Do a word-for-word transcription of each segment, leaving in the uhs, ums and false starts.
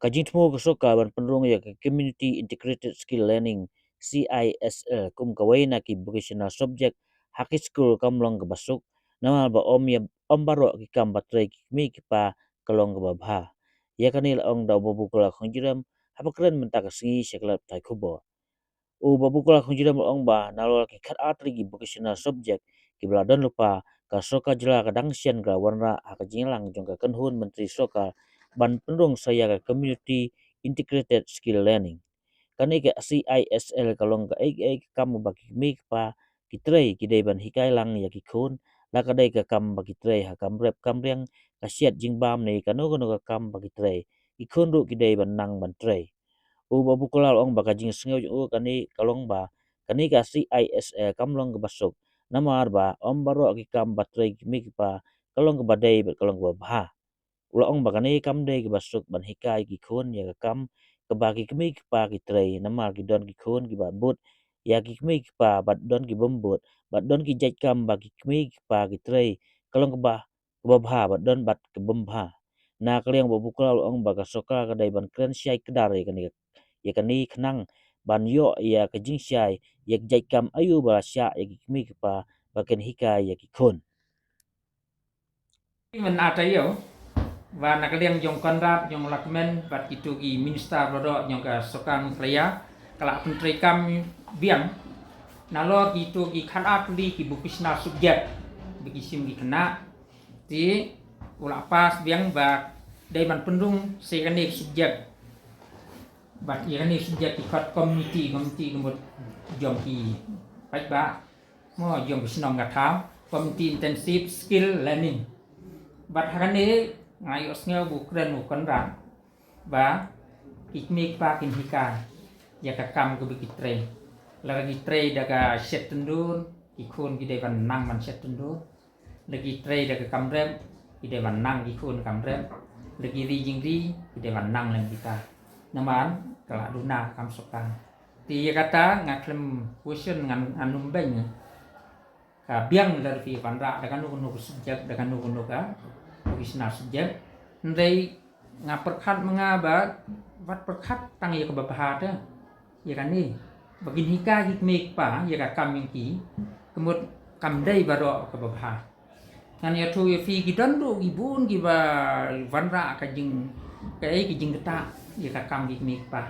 Ka jingthmu ka sorkar ban pynrung ïa ka Community Integrated Skill Learning, C I S L, kum kawei na ki vocational subject ha ki skul kam long kaba suk, namar ba ym ïa, ym baroh ki kam ba trei ki kmie ki kpa ka long kaba bha. Ïa kane la ong da u Babu Kular Khongjiram haba kren mynta ka sngi sha ki lad pathai khubor. U Babu Kular Khongjiram la ong ba nalor ki khatar tylli ki vocational subject kiba la don lypa, ka sorkar jylla ka dang shen ka wanrah ha ka jingïalang jong ka kynhun myntri sorkar ban pynrung sa ïa ka Community Integrated Skill Learning. Kane ka C I S L ka long kaei kaei ka kam ba ki kmie ki kpa ki trei ki dei ban hikai lang ïa ki khun, la ka dei ka kam ba ki trei ha kam rep kam riang, ka shet jingbam ne kano kano ka kam ba ki trei, ki khun ruh ki dei ban nang ban trei. U Babu Kular la ong ba ka jingsngew jong u kane ka long ba kane ka C I S L kam long kaba suk, namar ba ym baroh ki kam ba trei ki kmie ki kpa ka long kaba dei bad ka long kaba bha. U la ong ba kane kam dei kaba suk ban hikai ki khun ïa ka kam kaba ki kmie ki kpa ki trei, namar ki don ki khun kiba bud ïa ki kmie ki kpa bad don ki bym bud, bad don ki jait kam ba ki kmie ki kpa ki trei ka long kaba, kaba bha bad don bad ka bym bha. Na ka liang u Babu Kular la ong ba ka sorkar ka dei ban kren shai kdar ïa kane, ïa kane khnang ban ïoh ïa ka jingshai ïa ka jait kam aïu ba la shah ïa ki kmie ki kpa ba kin hikai ïa ki khun. Mynta ïa u, ba na ka liang jong u Conrad, jong u Lahkmen bad kito ki minister baroh jong ka sorkar Meghalaya ka la pyntreikam biang nalor kito ki khatar tylli ki vocational subject ba ki shim ki khynnah. Te u la pass biang ba dei ban pynrung sa ïa kane ka subject. Bad ïa kane ka subject ki khot community, community ka mut jong ki paidbah, mo, jong ki shnong ka thaw, community intensive skill learning. Bad ha kane nga ïohsngew ba u kren u Conrad ba ki kmie ki kpa kin hikai ïa ka kam kaba ki trei. Lada ki trei da ka shet tyndur, ki khun ki dei ban nang ban shet tyndur. Lada ki trei da ka kam rep, ki dei ban nang ki khun kam rep. Lada ki ri jingri, ki dei ban nang lem kita. Namar ka la duna ka kam sorkar. Te ïa kata nga khlem question, ngan, ngan ym beiñ. Ka biang lada phi wanrah da kano kano ka subject, da kano kano ka vocational subject. Hynrei nga pyrkhat ma nga ba wat pyrkhat tang ïa kaba bha te. Ïa kane ba kin hikai ki kmie ki kpa ïa ka kam jong ki, ka mut kam dei baroh kaba bha. Ngan ïathuh ïa phi, ki don ruh ki bun kiba wanrah ka jing, kaei, ka jingktah ïa ka kam ki kmie ki kpa.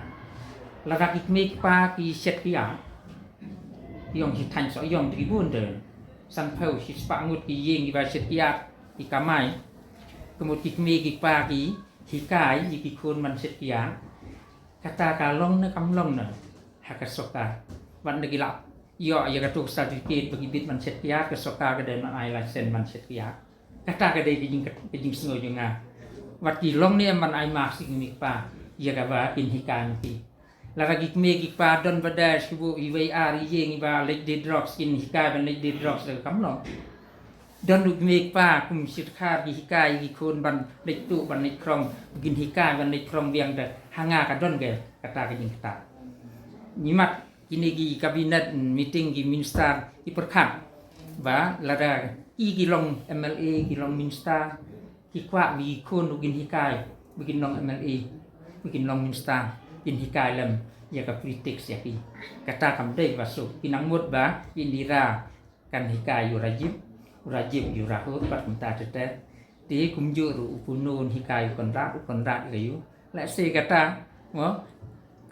Lada ki kmie ki kpa ki shet ki ïa, ïong shi thaiñ Sohiong te ki bun te. Sanphew shispah ngut ki ïing kiba shet ki ïa ki kamai. Ka mut ki kmie ki kpa ki hikai ïa ki khun ban shet ki ïa. Kata ka long ne kam long ne ha ka sorkar. Wat ne ki la ïoh ïa kato ka certificate ba ki bit ban shet ki ïa, ka sorkar ka dei ban ai license ban shet ki ïa. Kata ka dei ka jing, ka jingsngew jong nga. Wat ki long ne em ban ai marks ïa ki kmie ki kpa ïa kaba kin hikai ma ki. Lada ki kmie ki kpa don ba dei shu buh iwei ar ïing iba leit die drugs, kin hikai ban leit die drugs, da kam long. Don ruh ki kmie ki kpa kum shi dkhar ki hikai ki khun ban leit tuh ban leit khrong, kin hikai ban leit khrong biang te. Ha nga ka don ka, kata ka jingktah. Ngi mat kine ki cabinet meeting, ki minister ki pyrkhat ba lada ki, ki long M L A, ki long minister, ki kwah ba ki khun ruh kin hikai ba kin long M L A, ba kin long minister, kin hikai lem ïa ka politics ïa ki. Kata kam dei ba suk. Ki nang mut ba ki Indira kan hikai ïa u Rajiv, u Rajiv ïa u Rahul bad kumta te te. Te kumjuh ruh u Purno un hikai ïa u Conrad, u Conrad ïa u. Let's say kata, mo,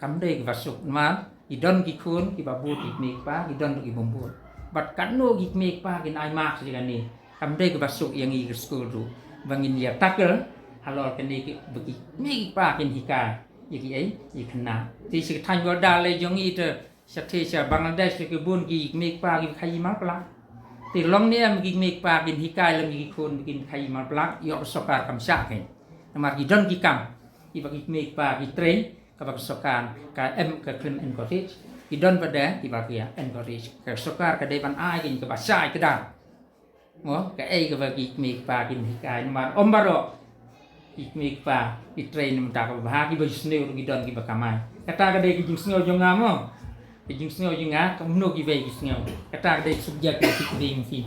kam dei kaba suk, namar ki don ki khun kiba bud ki kmie ki kpa, ki don ruh ki bym bud. Bad katno ki kmie ki kpa kin ai marks ïa kane. Kam dei kaba suk ïa ngi ka skul ruh ba ngin ïa tackle halor kane ki, ba ki kmie ki kpa kin hikai ïa kiei, ïa ki khynnah. Te sha ka thaiñ Border lei jong ngi te, shatei sha Bangladesh te ki bun ki kmie ki kpa kiba khaïi marplak. Te long ne em ki kmie ki kpa kin hikai lem ïa ki khun ba kin khaïi marplak, ïoh ba sorkar kam shah kein. Namar ki don ki kam kiba ki kmie ki kpa ki trei, kaba ka sorkar ka em, ka khlem encourage. Ki don pat de kiba ki encourage. Ka sorkar ka dei ban ai kein kaba shai kdar. Mo, kaei kaba ki kmie ki kpa kin hikai, namar ym baroh ki kmie ki kpa ki trei na bynta kaba bha, kiba sniew ruh ki don kiba kamai. Kata ka dei ka jingsngew jong nga mo. Ka jingsngew jong nga, kumno kiwei ki sngew. Kata ka dei ka subject ba ki trei ma ki.